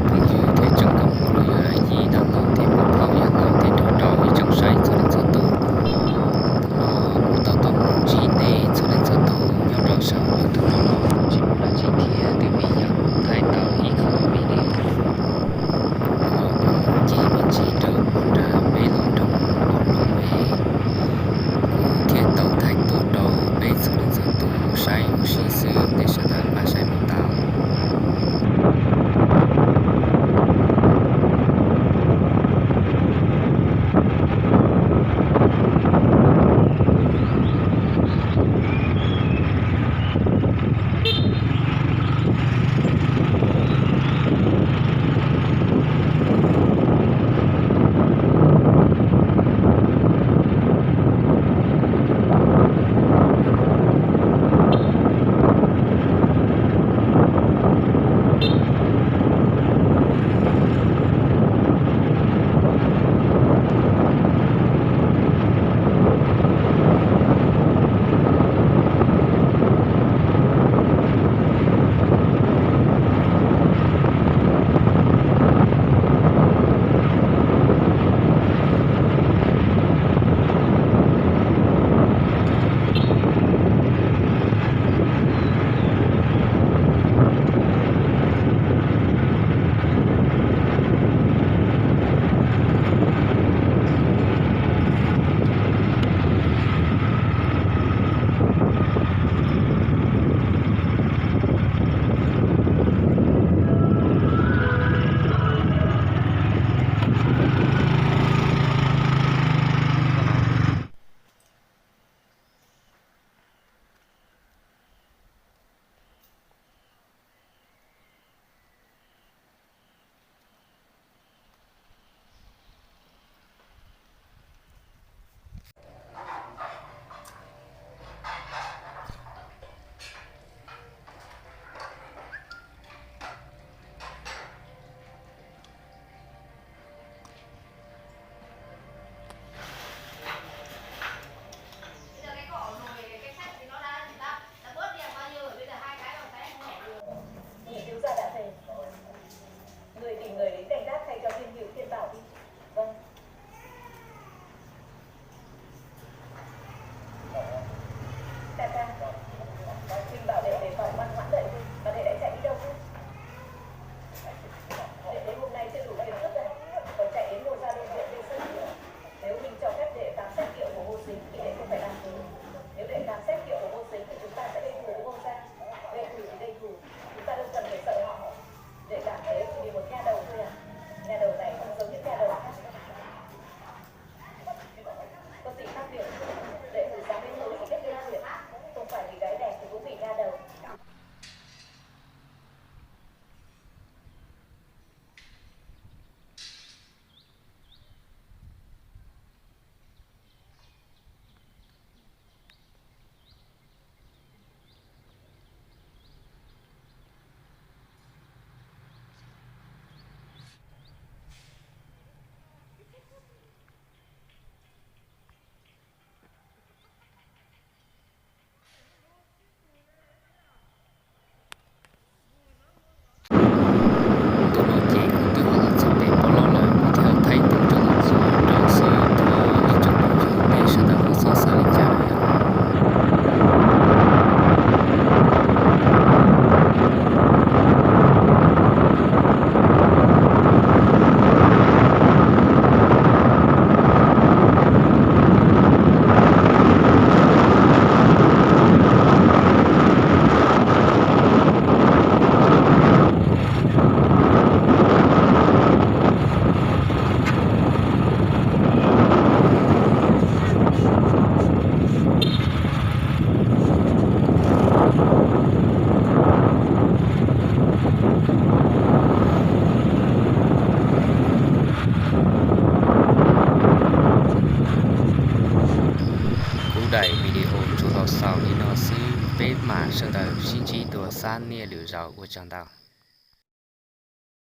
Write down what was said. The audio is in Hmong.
Phooj ywg thiab tsoom nkauj muam los yog yij dab laug thiab pog phauj yawg laus thiab nraug rau ib tsoom saib txhua leej txhua tus, hnub no kuv tau tuaj mus ntsib nej txhua leej txhua tus nyob rau saum YouTube no los tsis muaj dab tsi thiab, twb vim yog kuv thaij tau ib qho video. Hnub no kuv mus ncig me ntsis rau puag nram peb lub nroog Npos Looj es kuv thiaj tau thaij tuaj rau peb txhua leej txhua tus saib ua si xwb, nej sawv daws pab saib mus tau. Nghiên cứu ra đã về người tìm người đến canh gác thay cho thiên hữu thiên bảo đi. Vâng. Tại sao? Mình bảo để, để khỏi ngoan ngoãn đợi chứ, mà để lại chạy đi đâu chứ? Để đến hôm nay chưa đủ tiền cướp ra, còn chạy đến mua ra đương viện đi sớm nữa. Nếu mình cho phép để khám xét kiệu của Ngô Sính thì để không phải làm chứng. Nếu để khám xét kiệu của Ngô Sính thì chúng ta sẽ gây thù với Ngô Gia. Gây thù thì gây thù. Chúng ta đâu cần phải sợ họ. Để cảm thấy chỉ vì một nha đầu thôi à. Nha đầu này không giống những nha đầu khác. Có gì khác biệt. Để từ sáng đến tối chỉ biết gây chuyện. Không phải vì gái đẹp thì cũng vì nha đầu. Ntu no ces kuv twb ho los txog pem pob loj lawm, kuv thiaj thaij tus roob ntxuav rau xwb, thov ib tsoom phooj ywg nej sawv daws ho txhob xav li cas lawm. Kuv daim video tsuas los xaus li no xwb, peb mam sawv daws sib ntsib dua sab niaj lwm zaus, ua tsaug ntau.